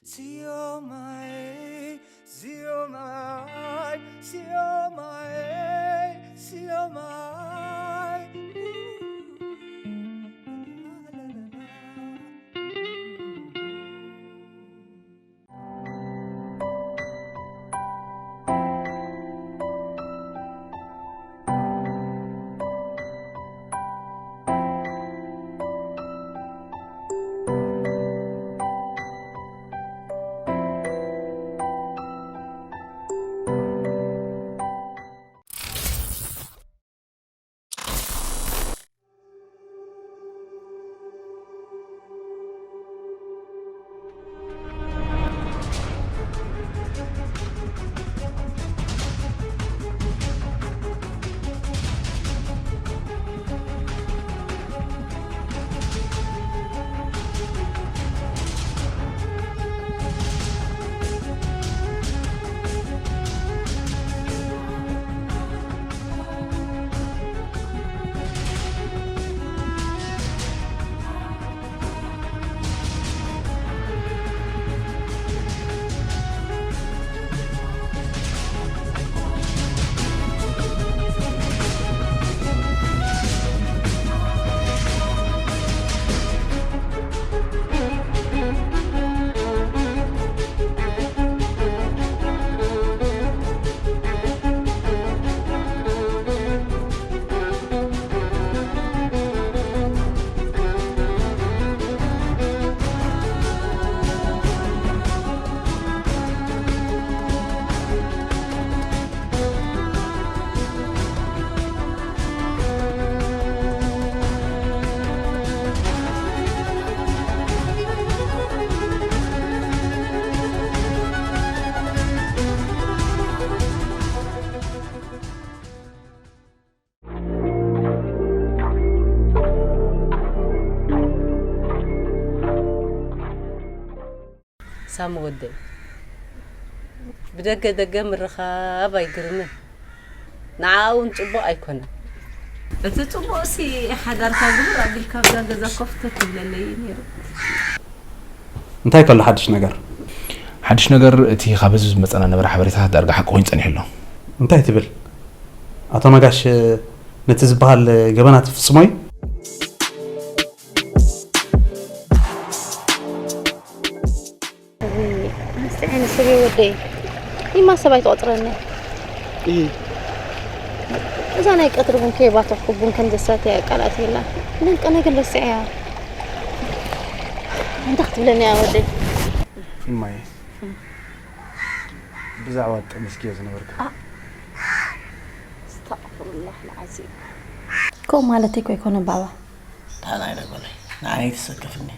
Siomai, siomai, siomai, siomai. ሳሚ ወደይ፣ ብደገ ደገ ምርኻብ ኣይግርምን፣ ንዓኣ እውን ጽቡቕ ኣይኮነን። እቲ ጽቡቕሲ ሓዳርካ ግብር ኣቢልካ ኣብዛ ገዛ ኮፍ ተትብለለይ እዩ ነይሩ። እንታይ ከሎ ሓድሽ ነገር? ሓድሽ ነገር እቲ ካብ ህዝቢ ዝመጸና ነበረ ሓበሬታታት ዳርጋ ሓቂ ኮይኑ ጸኒሑ ኣሎ። እንታይ ትብል? ኣቶ ነጋሽ ነቲ ዝበሃል ገበናት ይፍጽሞ እዩ? ኣስተዕኒ ስብየ ወደይ፣ ኒማ ሰብ ኣይትቆጽረኒ። እዛ ናይ ቀትሪ ቡን ከይባተኽኩ ቡን ከም ዘሳተያ ቃል ኣትየላ። ደንቀ ነገር ለስዕያ። እንታይ ክትብለኒ እያ ወደይ? እማዬ፣ ብዛዕባ ጠሚስክዮ ዝነበርካ። ኣስተቕፍሩላህ ልዓዚም። ከምኡ ማለተይ እኮ ኣይኮነን ባባ። እንታይ ናይ ደጎለይ? ንዓይ ኣይትሰከፍኒ።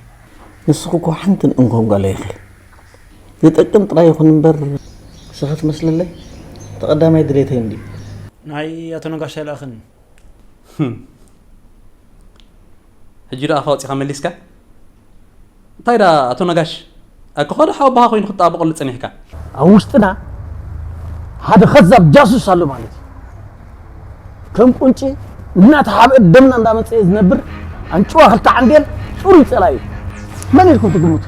ንስኺ እኮ ሓንትን እንኮን ጓል ኢኺ። ዝጠቅም ጥራይ ይኹን እምበር፣ ንስኺ ትመስልለይ። እቲ ቀዳማይ ድሌተይ እንድዩ። ናይ ኣቶ ነጋሽ ኣይለኣኽን። ህም። ሕጂ ደኣ ኣፋ ኣውጺኻ መሊስካ? እንታይ ደኣ ኣቶ ነጋሽ? ኣኮ ኸ ሓው ኣቦኻ ኮይኑ ክትጣበቐሉ ጸኒሕካ? ኣብ ውሽጥና ሓደ ኸዛብ ጃሱስ ኣሎ ማለት እዩ። ከም ቁንጪ እናተሓብአ ደምና እንዳመጸየ ዝነብር ኣንጭዋ ክልተ ዓንዴል ጽሩይ ጸላኢ እዩ። መን ኢልኩም ትግምቱ?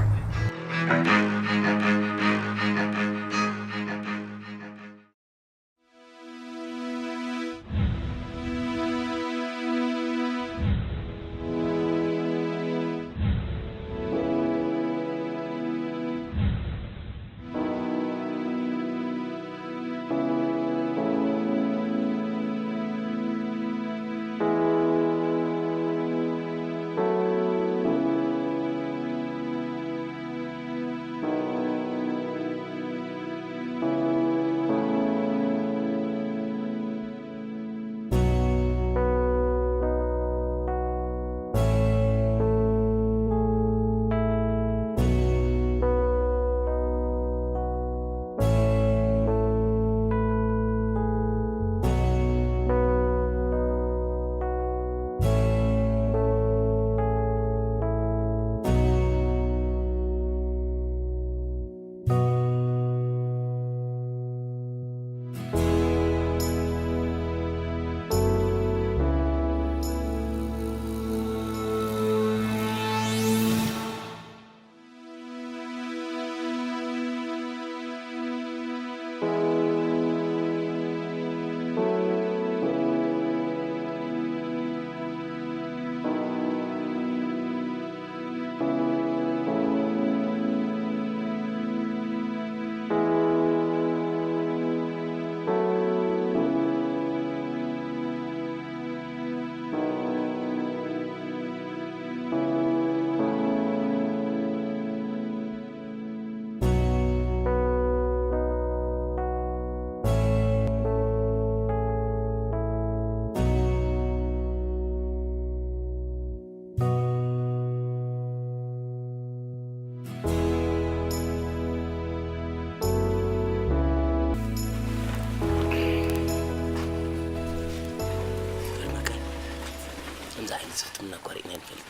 ስኽትምና ኣቋሪጥና ንፈልጥ።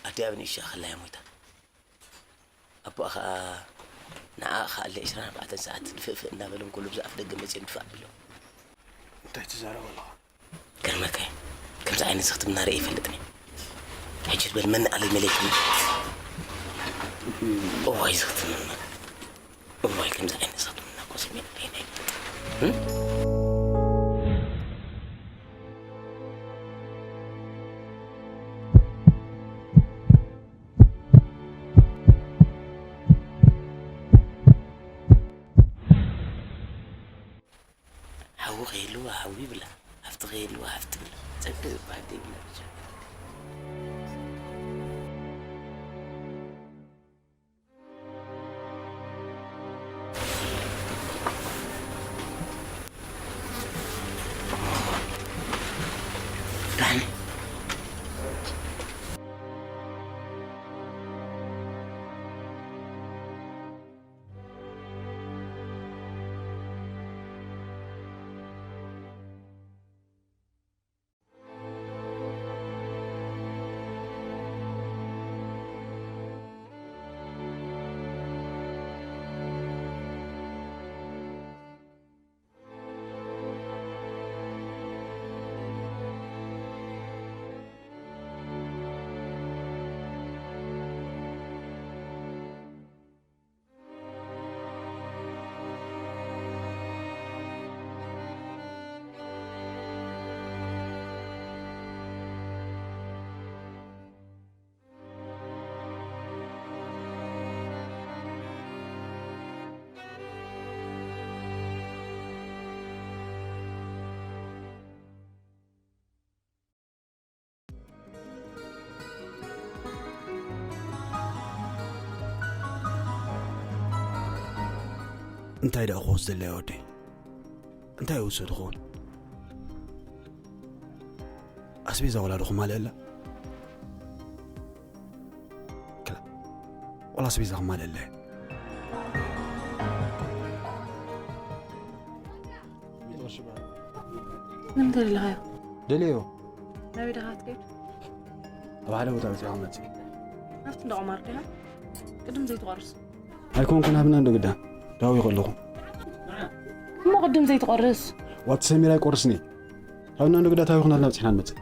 ኣዲኣ ብንእሽቶ ከላ እያ ሞይታ። ኣቦኣ ኸኣ ንዓ ኸኣ ኣለ ዕስራን ኣርባዕተን ሰዓት ድፍእፍእ እናበሎም ከሎ ብዛ ኣፍ ደገ መጺኦም ድፋእ ኣቢሎም። እንታይ ትዛረብ ኣለኻ? ገርመካ እዩ። ከምዚ ዓይነት ስኽትምና ርእየ ይፈልጥን እየ። ሕጂ በል መን ኣለይ መለይክኒ? እዋይ ስኽትምና። እዋይ ከምዚ ዓይነት ስኽትምና እኮ ስሜት ርእየ ኣይፈልጥን። እም? ሓዊ ከይህልዋ ሓዊ ይብላ፣ ሃፍቲ ከይህልዋ ሃፍቲ ይብላ። ጸግዒ ዝበሃል ዘይብላ ብቻ። ብርሃነ። እንታይ ደኣ ክወስድ ዘላ ወደይ? እንታይ ይወስድ ይኸውን? ኣስቤዛ ወላ ዶ ክማልእ ኣላ? ክላ-፣ ወላ ኣስቤዛ ክማልእ ኣለ። ንምንታይ ደለኻዮ? ደልዮ። ናበይ ደኻ ትከይድ? ኣብ ሓደ ቦታ በፂሖም መፅእ። ኣብቲ እንዳ ቁማር ዲኻ? ቅድም ዘይትቆርስ። ኣይኮንኩን፣ ሃብና እንዶ ግዳ። ዳዊ ከለኹ። እሞ ቅድም ዘይትቆርስ? ዋት ሰሚር ኣይቆርስኒ። ሃብና እንዶ ግዳ ታዊ ኩናልና በፂሕና ንመፅእ።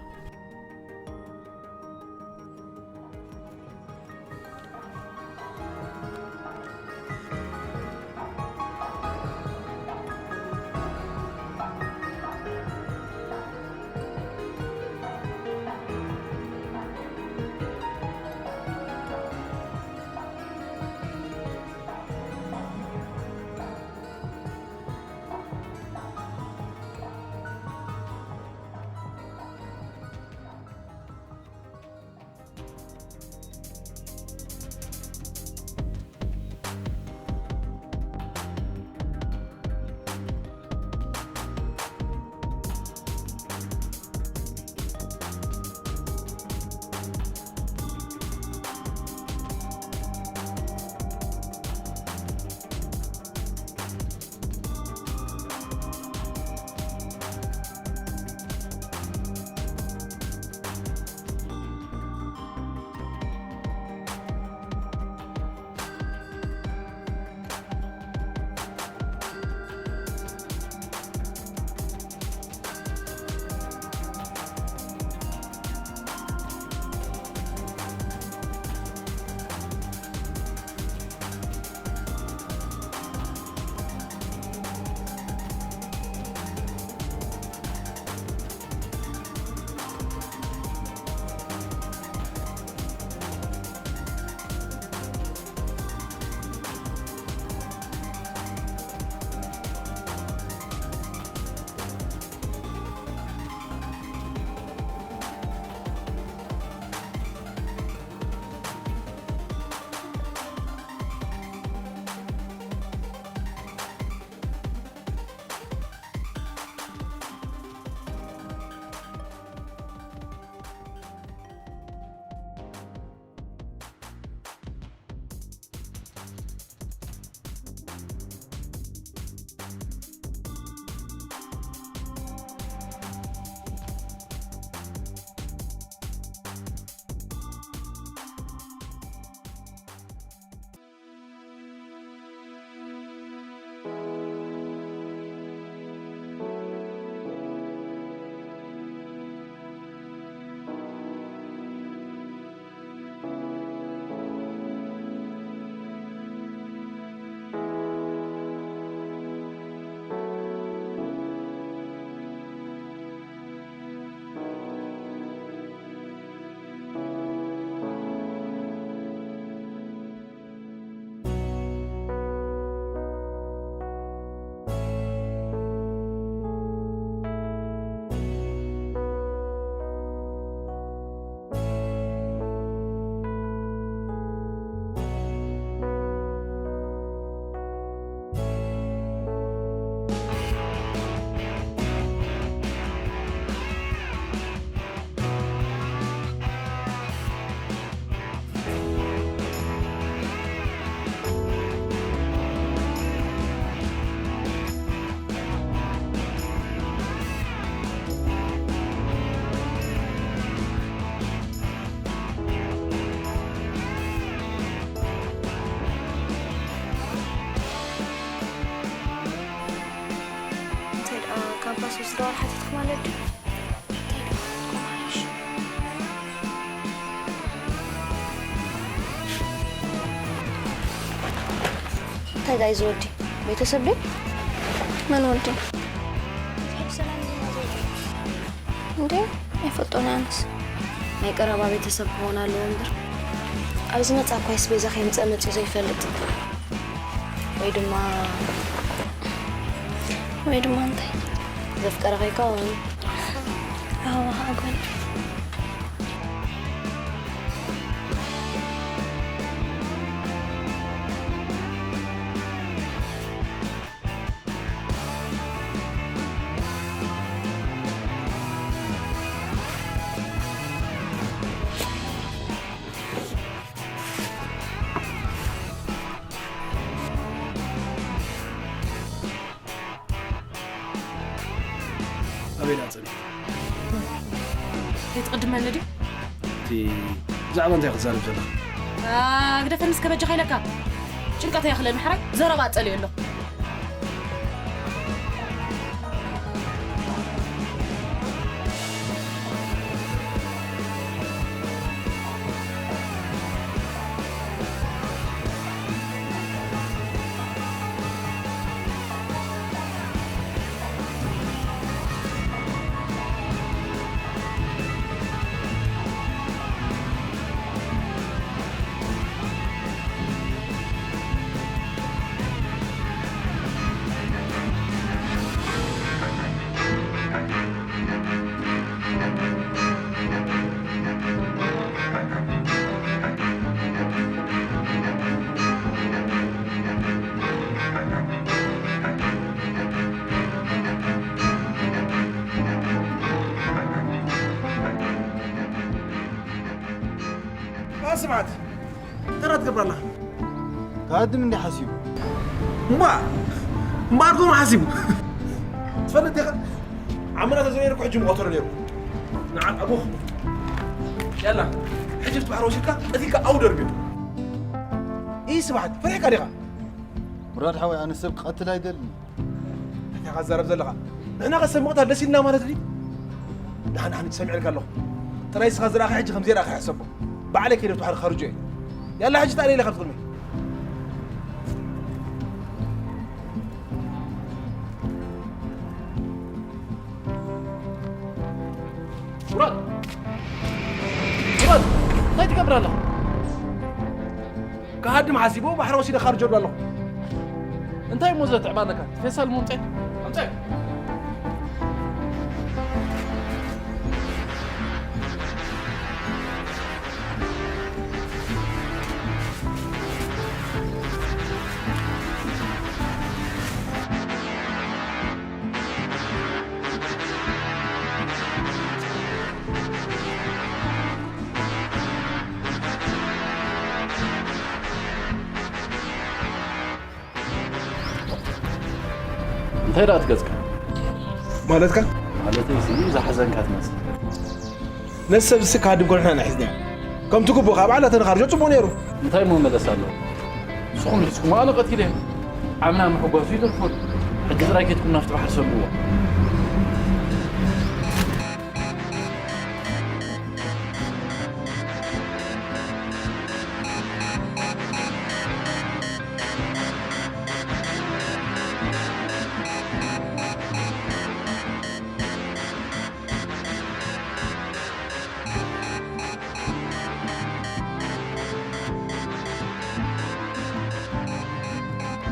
ሶስት ደዋል ሓቲትኩ ማለት ድዩ? እንታይ ደዋል ሓይሽ? እንታይ ዳይ ዝወዲ? ቤተሰብ ድዩ? መን ወዲ? እንዴ፣ ኣይፈልጦን ኣነስ። ናይ ቀረባ ቤተሰብ ክኾን ኣለዎ እምበር። ኣብ ዝመጻ እኳ ኣስቤዛ ከየምጽአ መጺኡ ዘይፈልጥ። ወይ ድማ ወይ ድማ እንታይ? ዘፍቀረ ከይከውን። ኣዋ፣ ኣጎል። ኣበይ ደኣ ጸኒሕኪ? ዘይትቕድመኒ ድዩ? እቲ ብዛዕባ እንታይ ክትዛረብ ዘለኻ? ኣ፣ ግደፈኒ እስከ በጃኻ ኢለካ። ጭንቀት ኣይኽለኒ፣ ሕራይ ዘረባ ጸልዮ ኣለኹ። ስምዓት፣ እንታይ ትገብር ኣላ? ክሃድም እንዲ ሓሲቡ። እምባ፣ እምበኣር ከምኡ ሓሲቡ። ትፈልጥ ዲኻ? ዓመና ተዘይሩ እኮ ሕጂ ምቐተሎ ነይሩ። ንዓ፣ ኣቦኽ። ያላ፣ ሕጂ እቲ ባሕሪ ወሲድካ፣ ቀቲልካ ኣብኡ ደርብዮ። ኢይ ስብሓት፣ ፈሪሕካ ዲኻ? ሙራድ ሓወይ፣ ኣነ ሰብ ክቐትል ኣይደልን። እንታይ ኢኻ ትዛረብ ዘለኻ? ንሕና ከ ሰብ ምቕታል ደስ ኢልና ማለት ድዩ? ደሓን፣ ደሓን፣ ሰሚዐልካ ኣለኹ። ጥራይ ንስኻ ዝረኣኻ ሕጂ ከም ዘይረኣኻ ሕሰቦ። ባዕለይ ከይደ ብትሓሪ ከርጆ እየ። ያላ፣ ሕጂ ተኣልየ ኢለ ካብዚ ቅድመይ። ሙራድ! ሙራድ! እንታይ ትገብር ኣለኻ? ክሃድም ሓሲቡ ባሕሪ ወሲደ ከርጆ ኣለኹ። እንታይ እሞ ዘትዕባ ኣለካ? ፌስታል እሞ ኣምፀ። ኣምፀ። እንታይ ደኣ ትገጽካ? ማለትካ? ማለተይ እዚ ዝሓዘንካ ትመስል። ነዚ ሰብ እዚ ክሃድም ከሎ ንሕና ኢና ሒዝናዮ። ከምቲ ግቡእ ከኣ ባዕልና ተነኻርጆ ጽቡቕ ነይሩ። እንታይ እሞ መለስ ኣለዎ? ንስኹም ሒዝኩም ኣነ ቀቲለ። ዓምና ምሕጓሱ ይተርፎ። ሕጂ ጥራይ ኬድኩም ናብቲ ባሕሪ ሰድዎ።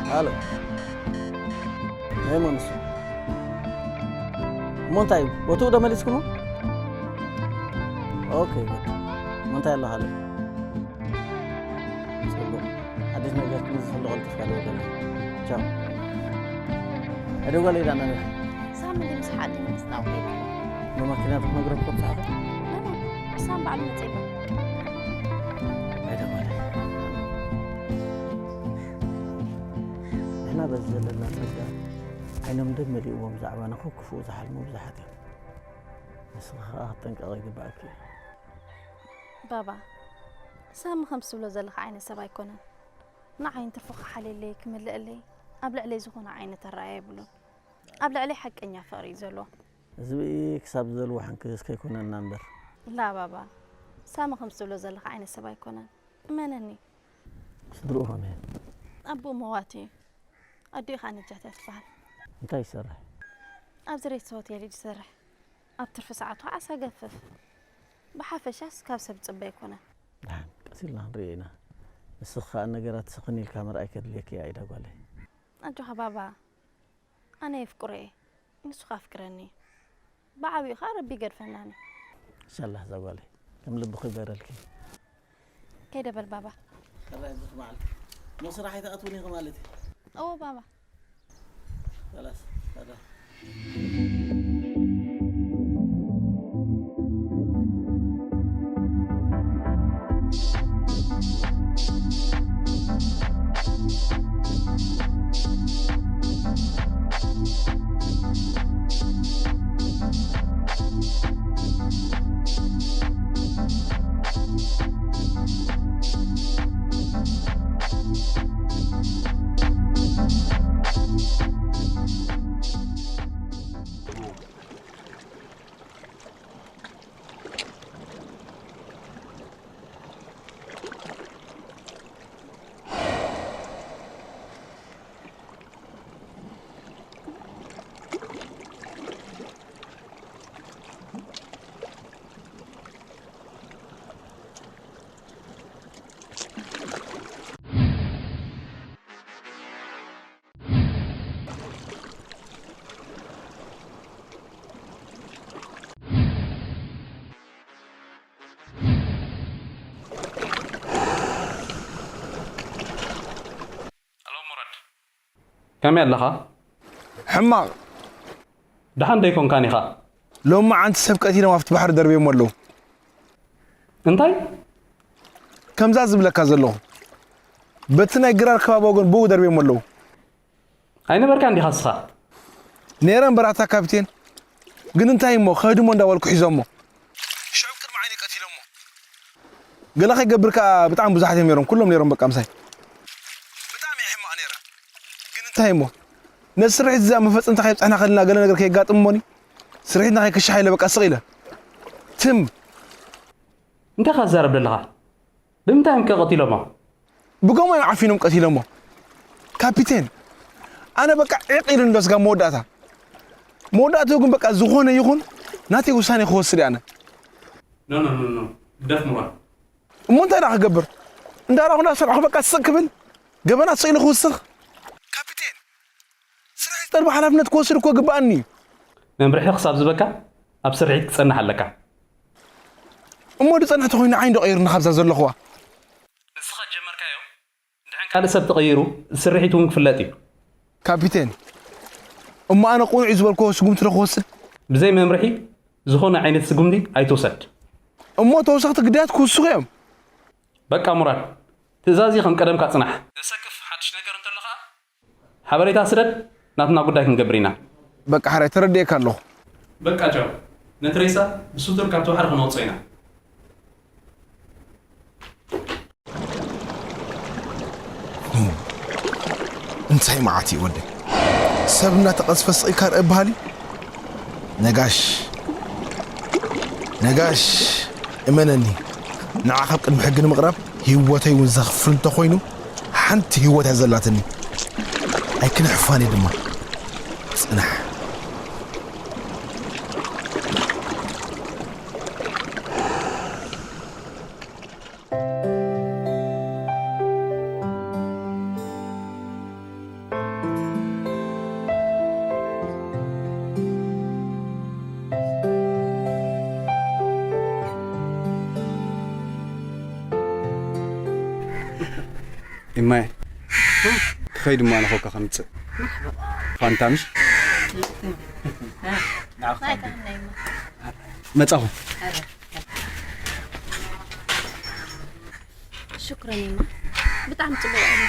ሃሎ። ናይ መንሱ። እሞ እንታይ እዩ? ቦትኡ ዶ መሊስኩሞ? ኦኬ፣ ጉድ። እሞ እንታይ ኣሎ ሃሎ? ጽቡቕ። ሓድሽ ነገር ክምዝዝ ከሎ ቀልጢፍካ ደውለለይ። ቻው። ኣደ ጓለይ ዳኣ ናበይ? ሳሚ ምስ ሓዲ ምስ ናብኡ ከይዳ ኣላ። ብማኪና ዶ ክነግረኩም ጸሓፈ? ኖ፣ ኖ፣ ሳሚ ባዕሉ መጺኡ ኣሎ። ኣደ ጓለይ። ንሕና በዚ ዘለና ጸጋ ዓይኖም ደም መሊእዎም ብዛዕባና ክፉእ ዝሓልሙ ብዙሓት እዮም። ንስኺ ኸኣ ክትጥንቀቒ ይግባኣኪ እዩ። ባባ፣ ሳሚ ከምቲ ትብሎ ዘለኻ ዓይነት ሰብ ኣይኮነን። ንዓይ እንትርፎ ክሓልየለይ፣ ክምልኣለይ፣ ኣብ ልዕለይ ዝኾነ ዓይነት ኣረኣእያ የብሉን። ኣብ ልዕሊ ሓቀኛ ፍቕሪ እዩ ዘሎ። እዚ ብኢ ክሳብ ዝደልዎ ሕንክስ ከይኮነና እምበር። ላ ባባ፣ ሳሚ ከምዚ ትብሎ ዘለኻ ዓይነት ሰብ ኣይኮነን። እመነኒ። ስድርኡ ከመይ? ኣቦኡ መዋቲ እዩ። ኣዲኡ ኸኣ ነጃት እያ ትበሃል። እንታይ ይሰርሕ? ኣብ ዝሬት ሆቴል እዩ ዝሰርሕ። ኣብ ትርፊ ሰዓቱ ዓሳ ገፍፍ። ብሓፈሻስ ካብ ሰብ ዝጽበ ኣይኮነን። ደሓን፣ ቀስ ኢልና ክንርእዮ ኢና። ንስኺ ከኣ ነገራት ስኽን ኢልካ ምርኣይ ከድልየኪ እያ ኢዳ ጓለይ። ኣጆኻ ባባ፣ ኣነ የፍቅሮ እየ፣ ንሱ ኸኣ ኣፍቅረኒ እዩ። ብዓቢኡ ኸኣ ረቢ ይገድፈናን እዩ። ኢንሻላህ እዛ ጓለይ፣ ከም ልብኺ ይግበረልኪ። ከይደ በል ባባ። ሕራይ ብዙሕ መዓልቲ። ሞ ስራሕ ኣይትኣትውን ኢኺ ማለት እዩ? እዎ ባባ። خلاص፣ ሕራይ። ኣሎ ሙራድ፣ ከመይ ኣለኻ? ሕማቕ። ደሓን ደይኮንካን ኢኻ? ሎሚ ዓንቲ ሰብ ቀቲሎም ኣብቲ ባሕሪ ደርብዮም ኣለዉ። እንታይ? ከምዛ ዝብለካ ዘለኹ። በቲ ናይ ግራር ከባቢ ወገን ብኡ ደርብዮም ኣለዉ። ኣይነበርካን ዲኻ ንስኻ? ነይረ እምበር ኣታ ካፒቴን። ግን እንታይ እሞ፣ ከህድሞ እንዳበልኩ ሒዞሞ። ሽዑ ቅድሚ ዓይነይ ቀቲሎሞ። ገለ ከይገብር ከኣ ብጣዕሚ ብዙሓት እዮም ነይሮም። ኩሎም ነይሮም በቃ ምሳይ። ብጣዕሚ እየ ሕማቕ ነይረ። ግን እንታይ እሞ፣ ነዚ ስርሒት እዚኣ መፈጸምታ ከይብጻሕና ከለና ገለ ነገር ከየጋጥም እሞኒ፣ ስርሒትና ከይክሻሕ ኢለ በቃ ስቕ ኢለ። ትም። እንታይ ኢኻ ትዛረብ ዘለኻ? ብምንታይ እዮም ከ ቀቲሎሞ? ብጎማ እዮም ዓፊኖም ቀቲሎሞ። ካፒቴን፣ ኣነ በቃ ዒቕ ኢሉኒ ዶ ስጋብ መወዳእታ። መወዳእትኡ ግን በቃ ዝኾነ ይኹን ናተይ ውሳኔ ክወስድ እየ ኣነ። ኖ፣ ኖ፣ ኖ፣ ኖ። ግደፍ ሙራድ። እሞ እንታይ ደኣ ክገብር? እንዳ ራኹ እንዳሰርሕኹ በቃ ስቕ ክብል? ገበናት ስቕ ኢሉ ክውስኽ? ካፒቴን፣ ስራሕ ይጠልቦ ሓላፍነት ክወስድ እኮ ግባኣኒ እዩ። መምርሒ ክሳብ ዝህበካ ኣብ ስርሒት ክትጸንሕ ኣለካ። እሞ ዝጸንሕ ተኾይኑ ንዓይ እንዶ ቀይሩኒ ካብዛ ዘለኹዋ። ንስኻ ጀመርካዮ፣ ድሕን ካልእ ሰብ ተቐይሩ፣ ስርሒት እውን ክፍለጥ እዩ። ካፒቴን፣ እሞ ኣነ ቅኑዕ እዩ ዝበልክዎ ስጉምቲ ዶ ክወስድ? ብዘይ መምርሒ ዝኾነ ዓይነት ስጉምቲ ኣይትውሰድ። እሞ ተወሰኽቲ ግዳያት ክውስኹ እዮም። በቃ ሙራድ፣ ትእዛዝ እዩ፣ ከም ቀደምካ ጽናሕ። ዘሰክፍ ሓድሽ ነገር እንተሎ ኸኣ ሓበሬታ ስደድ፣ ናትና ጉዳይ ክንገብር ኢና። በቃ ሓራይ ተረዲኤካ ኣለኹ። በቃ ቻው። ነቲ ሬሳ ብስቱር ካብቲ ባሕሪ ክነውጽኦ ኢና። እንታይ መዓት እዩ ወደይ? ሰብ እናተቐዝፈ ስቕ ኢልካ ርአ በሃሊ? ነጋሽ፣ ነጋሽ፣ እመነኒ፣ ንዓኻ ኣብ ቅድሚ ሕጊ ንምቕራብ ህይወተይ እውን ዘኽፍል እንተኾይኑ፣ ሓንቲ ህይወት እያ ዘላትኒ። ኣይክነሕፋን እየ ድማ። ጽናሕ። እማየ፣ ክኸይድ እሞ ኣነ ኮካ ከምጽእ። ፋንታ ምሽ? መጻኹ። ሽክረን እማ። ብጣዕሚ ጽቡቕ እዩ።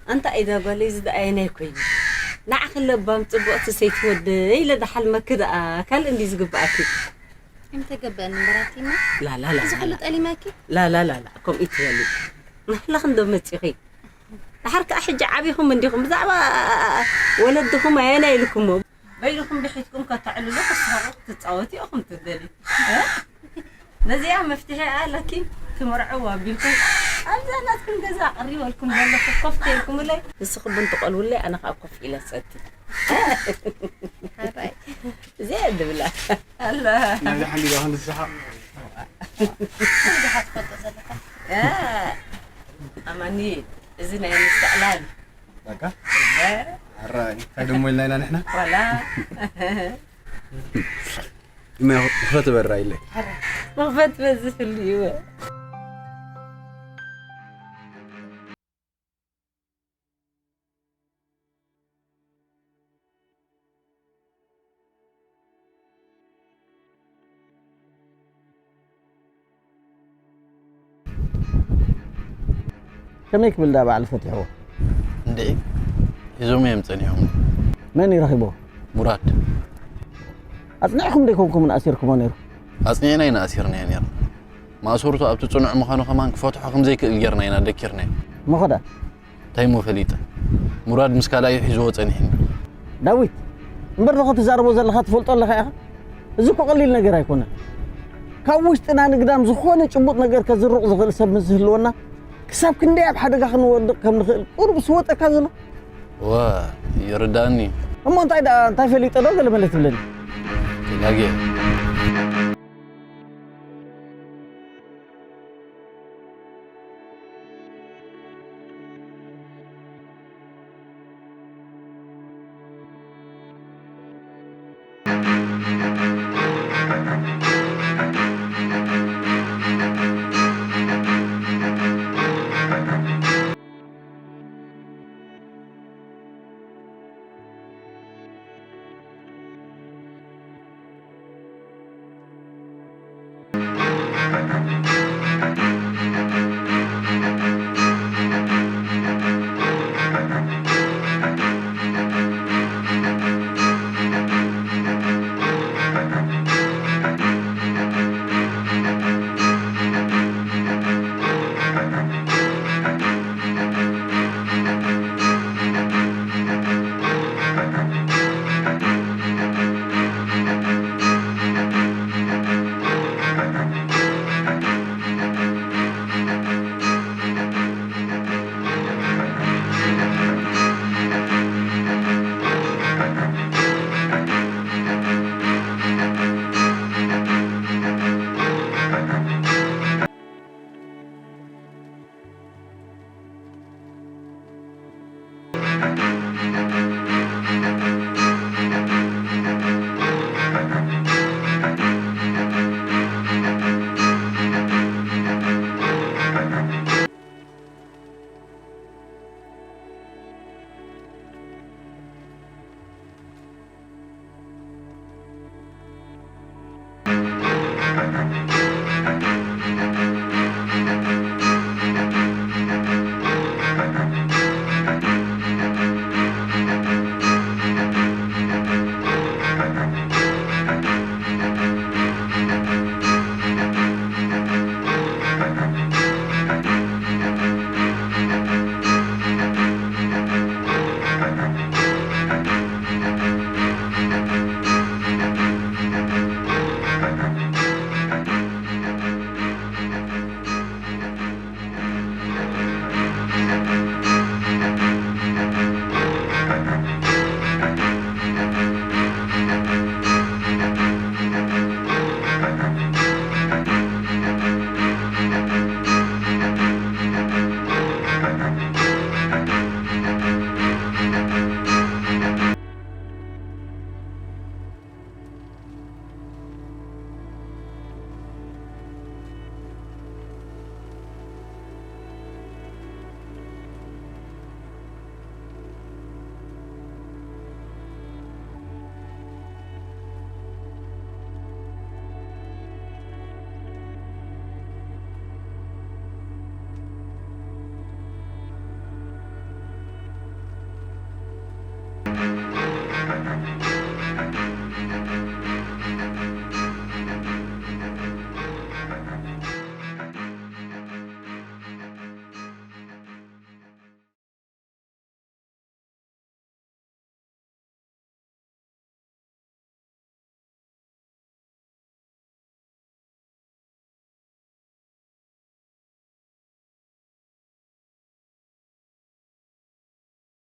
ኣንታ ኢዳ ጓለይ፣ እዚ ደኣ ኣየናይ ኮይኑ? ንዓኺ ለባም ጽቡቕቲ ሰይቲ ወደይ ኢለ ደሓልመኪ ደኣ ካልእ እንድዩ ዝግብኣኪ። ኣይምተገበአኒ እምበር ኣቲ እማ። ላ፣ ላ፣ ላ፣ እዚ ላ፣ ኩሉ ላ። ጠሊመኪ? ላ፣ ላ፣ ላ፣ ላ፣ ከምኡ ይትበሊ። ናህለኽ እንዶ መጺኺ። ድሓር ከኣ ሕጂ ዓቢኹም እንዲኹም፣ ብዛዕባ ወለድኹም ኣየናይ ኢልኩሞ? በይንኹም ብሒትኩም ከተዕልሉ ክትስሕቑ ክትጻወቱ ኢኹም ትደልዩ። እ? ነዚኣ መፍትሒ ኣለኪ ትመርዕዎ ኣቢልኩም ኣብዛ ናትኩም ገዛ ኣቕሪበልኩም ዘለኹ ኮፍ ተይልኩምለይ። ንስኹም ቡን ትቐልውለይ፣ ኣነ ኸኣ ኮፍ ኢለ ሰቲ። ሓራይ። እዚኣ ድብላ። ኣላ። ናብዚ ሓንጊዳ ክንዲ ዝሰሓቕ። እ፣ ኣማኒ፣ እዚ ናይ ምስትዕላል። በቃ? እወ። ኣራይ፣ እንታይ ደሞ ኢልና ኢና ንሕና? ዋላ። እመ፣ ክፈት በራ ኢለ። መኽፈት በዚ ፍልዩ። ከመይ ክብል ዳ ባዕሉ ፈቲሕዎ? እንድዒ፣ ሒዞም እዮም ጸኒሖም። መን እዩ ረኺብዎ? ሙራድ። ኣጽኒዕኩም ዶ ኣይኮንኩምን ኣሲርኩሞ ነይሩ? ኣጽኒዕና ኢና ኣሲርናዮ ነይሩ። ማእሰርቱ ኣብቲ ጽኑዕ ምዃኑ ከማን ክፈትሖ ከም ዘይክእል ጌርና ኢና ደኪርናዮ። እሞ ኸዳ? እንታይ እሞ ፈሊጠ? ሙራድ ምስ ካልኣዩ ሒዝዎ ጸኒሕኒ። ዳዊት፣ እምበር ዶ ትዛረቦ ዘለኻ ትፈልጦ ኣለኻ ኢኻ? እዚ እኮ ቀሊል ነገር ኣይኮነን። ካብ ውሽጥና ንግዳም ዝኾነ ጭቡጥ ነገር ከዝርቕ ዝኽእል ሰብ ምስ ዝህልወና፣ ክሳብ ክንደይ ኣብ ሓደጋ ክንወድቕ ከም ንኽእል ቁሩብ ዝወጠካ ዘሎ? እወ፣ ይርዳእኒ። እሞ እንታይ ደኣ፣ እንታይ ፈሊጠ ዶ ገለ መለ ትብለኒ? ተጋግየ።